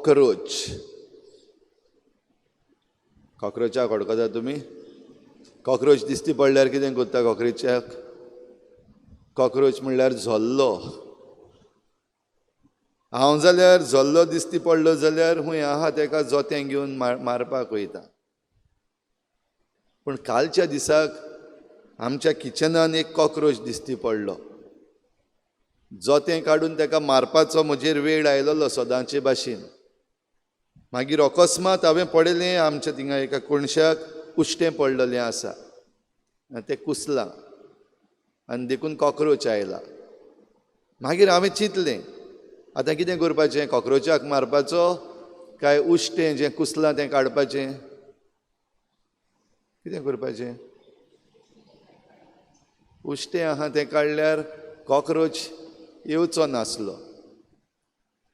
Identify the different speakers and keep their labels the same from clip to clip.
Speaker 1: Cockroach. कॉकरोचाक वळखता तुमी? Cockroach दिसती पडल्यार कितें करता कॉकरोचाक? कॉकरोच म्हणल्यार झोल्लो. हांव जाल्यार झोल्लो दिसती पडलो जाल्यार हुंय आहा तेका जोतें घेवन मारपाक वयता. पूण कालच्या दिसाक आमच्या किचनान एक कॉकरोच दिसती पडलो. जोतें काडून तेका मारपाचो म्हजेर वेळ आयलोलो सदांचे भाशेन. मागीर अकस्मात हांवें पळयलें आमच्या थिंगा एका कोणशाक उश्टें पडलेलें आसा आनी तें कुसलां आनी देखून कॉकरोच आयला. मागीर हांवें चिंतलें आतां कितें करपाचें, कॉकरोचाक मारपाचो काय उश्टें जें कुसलां तें काडपाचें? कितें करपाचें? उश्टें आहा तें काडल्यार कॉकरोच येवचो नासलो.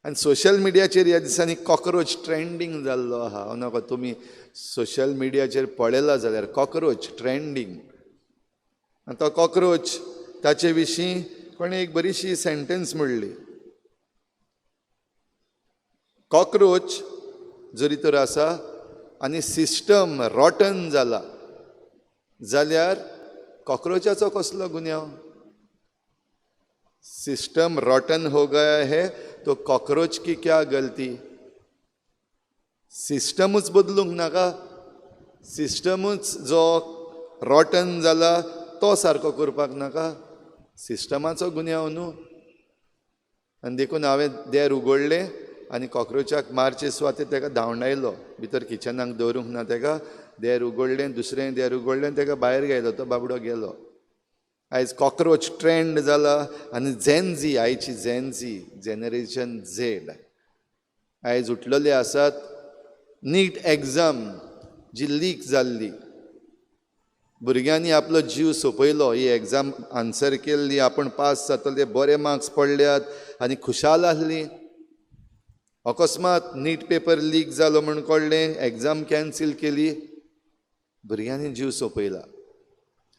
Speaker 1: आनी सोशल मिडियाचेर ह्या दिसांनी कॉकरोच ट्रेंडींग जाल्लो आहा. हांव नाका तुमी सोशल मिडियाचेर पळयला जाल्यार कॉकरोच ट्रेंडींग. आनी तो कॉकरोच ताचे विशीं कोणें एक बरीशी सेंटेन्स म्हणली, कॉकरोच जरी तर आसा आनी सिस्टम रॉटन जाला जाल्यार कॉकरोचाचो कसलो गुन्यांव? सिस्टम रॉटन हो गया है तो कॉकरोच की क्या गलती? सिस्टमूच बदलूंक नाका? सिस्टमूच जो रॉटन जाला तो सारको करपाक नाका? सिस्टमाचो गुन्यांव न्हू. आनी देखून हांवें देर उगडलें आनी कॉकरोचाक मारचे सुवातेर तेका धांवडायलो. भितर किचनाक दवरूंक ना तेका. देर उगडलें, दुसरें देर उगडलें, तेका भायर गेलो, तो बाबडो गेलो. आयज कॉकरोच ट्रेंड जाला आनी झेनझी, आयची झेनझी जनरेशन झेड आयज उठलेले आसात. नीट एग्जाम जी लीक जाल्ली, भुरग्यांनी आपलो जीव सोंपयलो. ही एग्जाम आन्सर केल्ली, आपूण पास जातले, बरे मार्क्स पडल्यात आनी खुशाल आसली. अकस्मात नीट पेपर लीक जालो म्हूण कळ्ळें, एग्जाम कॅन्सील केली, भुरग्यांनी जीव सोंपयला.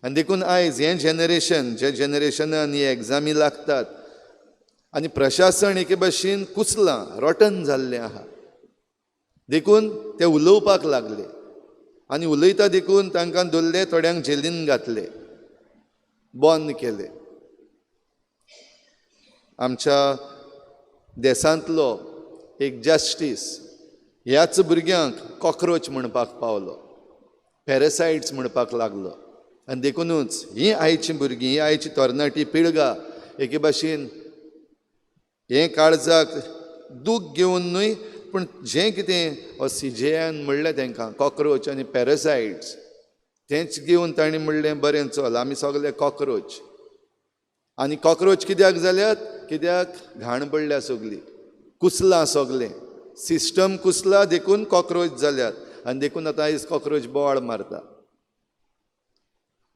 Speaker 1: आनी देखून आयज हें जनरेशन, जे जनरेशनान ही एग्जामी लागतात आनी प्रशासन एके भाशेन कुसलां, रोटन जाल्लें आहा. देखून ते उलोवपाक लागले आनी उलयता देखून तांकां धरले, थोड्यांक जेलीन घातले, बंद केले. आमच्या देशांतलो एक जस्टीस ह्याच भुरग्यांक कॉकरोच म्हणपाक पावलो, पॅरासायट्स म्हणपाक लागलो. आनी देखुनूच ही आयची भुरगीं, ही आयची तरणाटी पिळगा एके भाशेन हें काळजाक दूख घेवन न्हय, पूण जें कितें हो सीजेआन म्हणलें तांकां कॉकरोच आनी पॅरासायट्स, तेंच घेवन तांणी म्हणलें बरें चल आमी सगळे कॉकरोच. आनी कॉकरोच कित्याक जाल्यात? कित्याक घाण पडल्या सगली, कुसलां सगलें, सिस्टम कुसला देखून कॉकरोच जाल्यात. आनी देखून आतां आयज कॉकरोच बोवाळ मारता.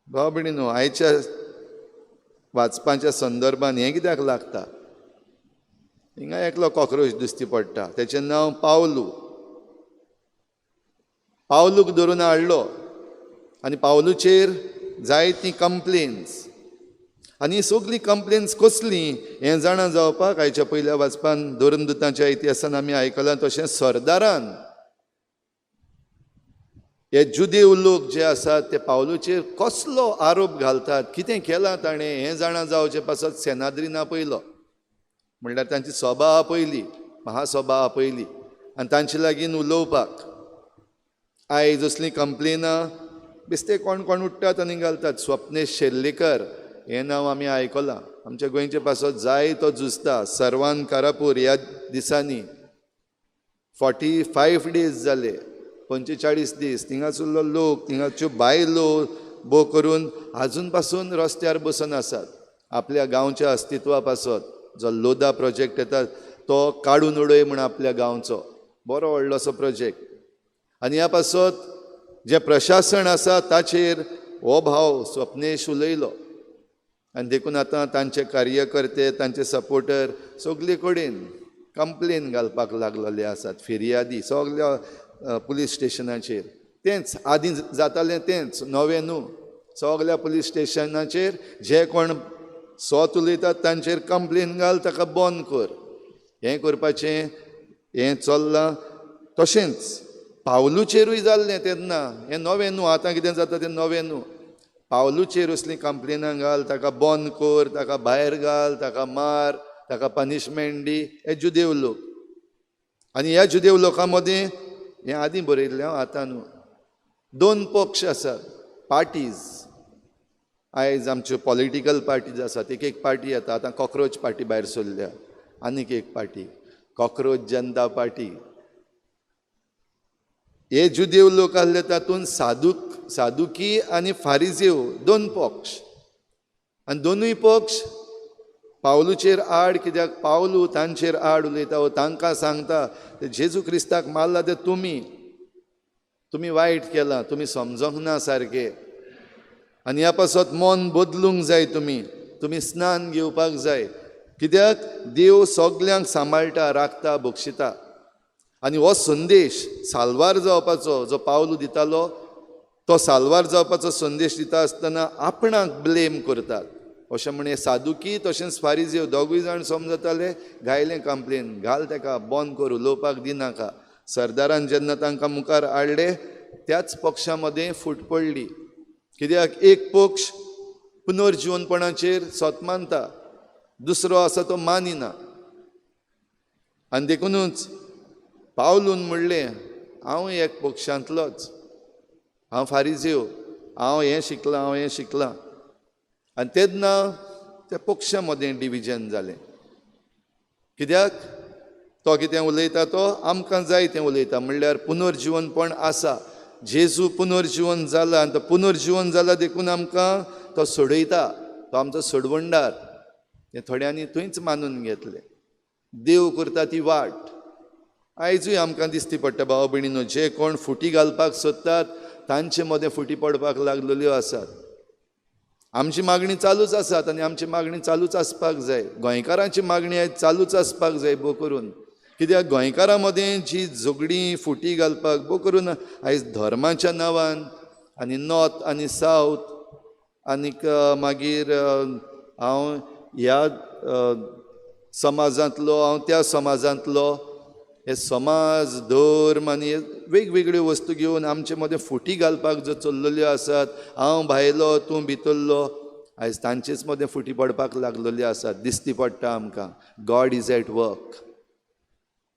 Speaker 1: भाव भयणी न्हू, आयच्या वाचपाच्या संदर्भान हें कित्याक लागता? हिंगा एकलो कॉकरोच दिसती पडटा, तेचें नांव पावलू. पावलूक धरून हाडलो आनी पावलूचेर जायतीं कंप्लेन्स. आनी सगळीं कंप्लेन्स कसलीं हें जाणा जावपाक आयच्या पयल्या वाचपान धर्मदूतांच्या इतिहासान आमी आयकलां. तशें सरदारान हे जुदेव लोक जे आसात ते पावलूचेर कसलो आरोप घालतात, कितें केलां ताणें हें जाणा जावचे पासत सेनाद्रीन आपयलो, म्हणल्यार तांची सभा आपयली, महासभा आपयली आनी तांचे लागीं उलोवपाक. आयज असलीं कंप्लेनां बेस्ते कोण कोण उठ्ठात आनी घालतात. स्वप्नेश शेर्लेकर हें नांव आमी आयकलां, आमच्या गोंयचे पासत जाय तो झुजता. सर्वान कारापूर ह्या दिसांनी 45 डेज जाले, 45 दीस थिंगासरलो लोक, थिंगाच्यो बायलो बो करून आजून पासून रस्त्यार बसून आसात आपल्या गांवच्या अस्तित्वा पासत. जो लोधा प्रोजेक्ट येता तो काडून उडय म्हूण आपल्या गांवचो बरो व्हडलोसो प्रोजेक्ट. आनी ह्या पासत जें प्रशासन आसा ताचेर हो भाव स्वप्नेश उलयलो. आनी देखून आतां तांचे कार्यकर्ते, तांचे सपोर्टर सगले कडेन कंप्लेन घालपाक लागलेले आसात, फिर्यादी सगल्या पुलीस स्टेशनाचेर. तेंच आदीं जातालें तेंच, नवें न्हू. सगल्या पुलीस स्टेशनाचेर जे कोण सोत उलयतात तांचेर कंप्लेन घाल, ताका बंद कर. हें करपाचें हें चल्लां. तशेंच पावलूचेरूय जाल्लें तेन्ना, हें नवें न्हू, आतां कितें जाता तें नवें न्हू. पावलूचेर असलीं कंप्लेनां घाल, ताका बंद कर, ताका भायर घाल, ताका मार, ताका पनिशमेंट दी, हे जुदेव लोक. आनी ह्या जुदेव लोकां मदीं हें आदीं बरयल्लें हांव, आतां न्हू, दोन पक्ष आसात, पार्टीज. आयज आमच्यो पॉलिटिकल पार्टीज आसात, एक एक पार्टी येता, आतां कॉक्रोच पार्टी भायर सरल्या, आनीक एक पार्टी कॉक्रोच जनता पार्टी. हे जुदेव लोक आहले तातूंत सादुकी आनी फारिजेव दोन पक्ष, आनी दोनूय पक्ष पावलूचेर आड. कित्याक पावलू तांचेर आड उलयता, वो तांकां सांगता जेजू क्रिस्ताक मारला ते तुमी, तुमी वायट केलां, तुमी समजोंक ना सारकें, आनी ह्या पासत मन बदलूंक जाय, तुमी तुमी स्नान घेवपाक जाय. कित्याक देव सगल्यांक सांबाळटा, राखता, बक्षिता. आनी हो संदेश साल्वार जावपाचो जो पावलू दितालो तो साल्वार जावपाचो संदेश दिता आसतना आपणाक ब्लेम करतात. अशें म्हण हे सादुकी तशेंच फारिजेव दोगूय जाण समजताले, घायलें कंप्लेन, घाल तेका, बंद कर, उलोवपाक दिनाका. सरदारान जेन्ना तांकां मुखार हाडले त्याच पक्षा मदें फूट पडली. कित्याक एक पक्ष पुनर्जिवनपणाचेर सत मानता, दुसरो आसा तो मानिना. आनी देखुनूच पावलून म्हणलें हांव एक पक्षांतलोच, हांव फारिजेव, हांव हें शिकलां, हांव हें शिकलां. आनी तेन्ना त्या पक्षा मदें डिविजन जालें. कित्याक तो कितें उलयता तो आमकां जाय तें उलयता, म्हणल्यार पुनर्जिवनपण आसा, जेजू पुनर्जिवन जाला आनी तो पुनर्जिवन जाला देखून आमकां तो सोडयता, तो आमचो सोडवणदार. हें थोड्यांनी थंयच मानून घेतलें. देव करता ती वाट आयजूय आमकां दिसती पडटा भाव भयणीनो. जे कोण फुटी घालपाक सोदतात तांचे मदें फुटी पडपाक लागलेल्यो आसात. आमची मागणी चालूच आसात आनी आमची मागणी चालूच आसपाक जाय. गोंयकारांची मागणी आयज चालूच आसपाक जाय भोव करून. कित्याक गोंयकारां मदें जी झगडीं फुटी घालपाक भोव करून आयज धर्माच्या नांवान आनी नॉर्थ आनी सावथ आनीक मागीर हांव ह्या समाजांतलो, हांव त्या समाजांतलो, हे समाज धर्म आनी वेगवेगळ्यो वस्तू घेवन आमचे मदें फुटी घालपाक ज्यो चल्लेल्यो आसात, हांव भायलो तूं भितरलो, आयज तांचेच मदें फुटी पडपाक लागलेल्यो आसात, दिसती पडटा आमकां. गॉड is at work,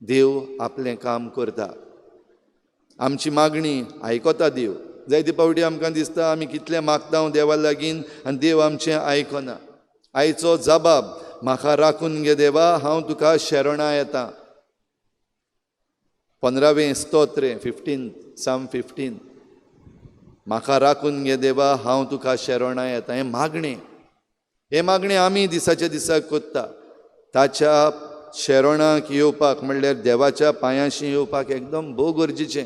Speaker 1: देव आपलें काम करता, आमची मागणी आयकता देव. जायते फावटी आमकां दिसता आमी कितलें मागता देवा लागीं आनी देव आमचें आयकना. आयचो जबाब म्हाका राखून घे देवा, हांव तुका शरणां येता. 15वें स्तोत्र, 15, साम 15. म्हाका राखून घे देवा, हांव तुका शरणां येता. हें मागणें, हें मागणें आमी दिसाच्या दिसाक करता. ताच्या शरणाक येवपाक म्हणल्यार देवाच्या पांयांशी येवपाक एकदम भोव गरजेचें.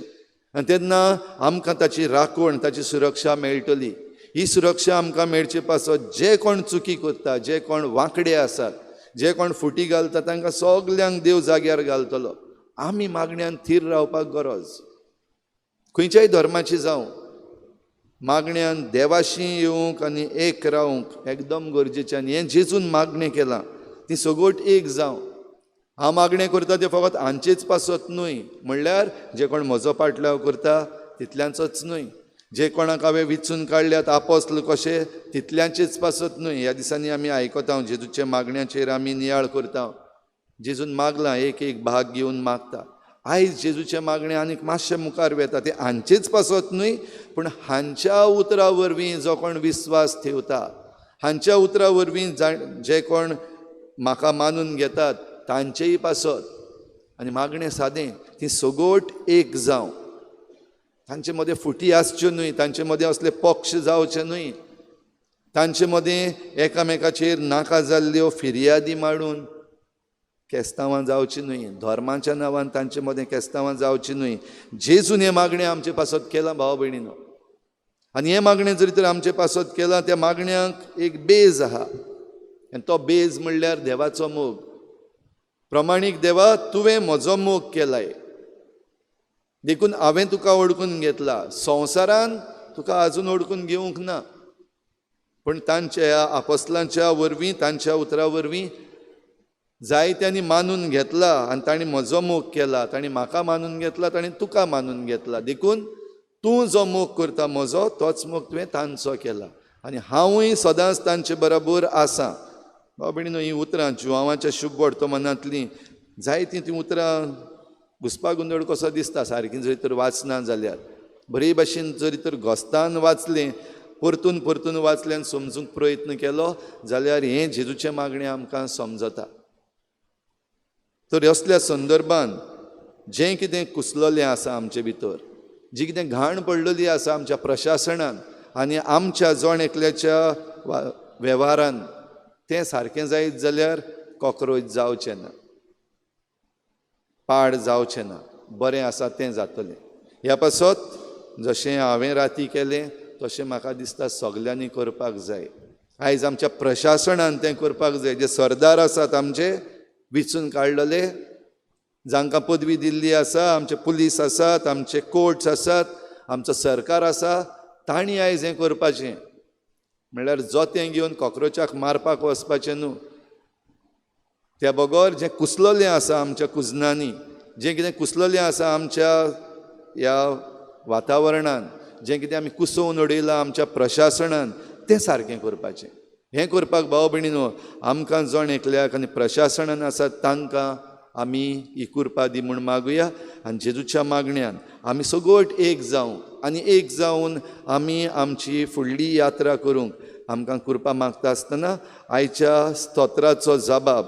Speaker 1: आनी तेन्ना आमकां ताची राखण, ताची सुरक्षा मेळटली. ही सुरक्षा आमकां मेळचे पासत जे कोण चुकी करता, जे कोण वांकडे आसात, जे कोण फुटी घालता तांकां सगल्यांक देव जाग्यार घालतलो. आमी मागण्यान थीर रावपाक गरज. खंयच्याय धर्माची जावं, मागण्यान देवाशी येवंक आनी एक रावंक एकदम गरजेचें. आनी हें जेजून मागणें केलां, ती सगट एक जावं. हांव मागणें करता तें फकत हांचेच पासत न्हय, म्हणल्यार जे कोण म्हजो पाटलाव करता तितल्यांचोच न्हय, जे कोणाक हांवें विचून काडल्यात आपोस्ल कशे तितल्यांचेच पासत न्हय. ह्या दिसांनी आमी आयकता जेजूच्या मागण्याचेर आमी नियाळ करता. जेजून मागलां, एक एक भाग घेवन मागता. आयज जेजूचें मागणें आनीक मातशें मुखार वेता, तें हांचेच पासत न्हय, पूण हांच्या उतरा वरवीं जो कोण विस्वास ठेवता, हांच्या उतरा वरवीं जे कोण म्हाका मानून घेतात तांचेय पासत. आनी मागणें सादें, ती सगट एक जावं, तांचे मदें फुटी आसच्यो न्हय, तांचे मदें असले पक्ष जावचे न्हय, तांचे मदें एकामेकाचेर नाका जाल्ल्यो फिर्यादी मांडून केस्तांवां जावचीं न्हय, धर्माच्या नांवान तांचे मदें केस्तांवां जावचीं न्हय. जेजून हें मागणें आमचे पासत केलां भाव भयणीनो. आनी हें मागणें जरी तर आमचे पासत केलां, त्या मागण्याक एक बेज आहा, आनी तो बेज म्हणल्यार देवाचो मोग. प्रमाणीक देवा, तुवें म्हजो मोग केलाय देखून हांवें तुका ओळखून घेतला. संवसारान तुका आजून ओळखून घेवंक ना, पूण तांच्या आपोस्लांच्या वरवीं, तांच्या उतरां वरवीं जायत्यांनी मानून घेतला आनी तांणी म्हजो मोग केला, तांणी म्हाका मानून घेतला, तांणी तुका मानून घेतला, देखून तूं जो मोग करता म्हजो तोच मोग तुवें तांचो केला आनी हांवूय सदांच तांचे बरोबर आसा. भाव भयणीनो, हीं उतरां जुवांवाच्या शुभ वर्तमानांतलीं जायतीं तीं उतरां घुसपा गोंदळ कसो दिसता सारकीं जरी तर वाचना जाल्यार, बरे भाशेन जरी तर घोस्तान वाचलें, परतून परतून वाचलें आनी समजूंक प्रयत्न केलो जाल्यार हें जेजूचें मागणें आमकां समजता. तर असल्या संदर्भान जें कितें कुसलेलें आसा आमचे भितर, जी कितें घाण पडलेली आसा आमच्या प्रशासनान आनी आमच्या जण एकल्याच्या वेव्हारान, तें सारकें जायत जाल्यार कॉक्रोच जावचें ना, पाड जावचें ना, बरें आसा तें जातलें. ह्या पासत जशें हांवें राती केलें तशें म्हाका दिसता सगल्यांनी करपाक जाय. आयज आमच्या प्रशासनान तें करपाक जाय. जे सरदार आसात आमचे विचून काडलेले, जांकां पदवी दिल्ली आसा, आमचे पुलीस आसात, आमचे कोर्ट्स आसात, आमचो सरकार आसा, तांणी आयज हें करपाचें. म्हणल्यार जोतें घेवन कॉक्रोचाक मारपाक वचपाचें न्हू, त्या बगर जें कुसलेलें आसा आमच्या कुजनांनी, जें कितें कुसलेलें आसा आमच्या ह्या वातावरणान, जें कितें आमी कुसोवन उडयलां आमच्या प्रशासनान, तें सारकें करपाचें. हें करपाक भाव भयणीनो आमकां जण एकल्याक आनी प्रशासनान आसा तांकां आमी ही कुरपा दी म्हूण मागुया आनी जेजूच्या मागण्यान आमी सगट एक जावंक आनी एक जावन आमी आमची फुडली यात्रा करूंक आमकां कुरपा मागता आसतना आयच्या स्तोत्राचो जबाब,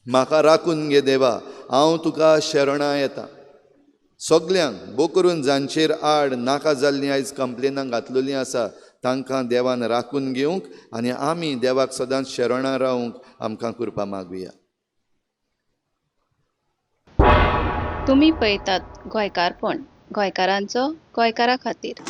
Speaker 1: म्हाका राखून घे देवा, हांव तुका शरणां येता. सगल्यांक भो करून जांचेर आड नाका जाल्लीं आयज कंप्लेनां घातलेलीं आसा तांकां देवान राखून घेवंक आनी आमी देवाक सदांच शरणां रावंक आमकां कृपा मागुया.
Speaker 2: तुमी पळयतात गोंयकारपण, गोंयकारांचो गोंयकारा खातीर.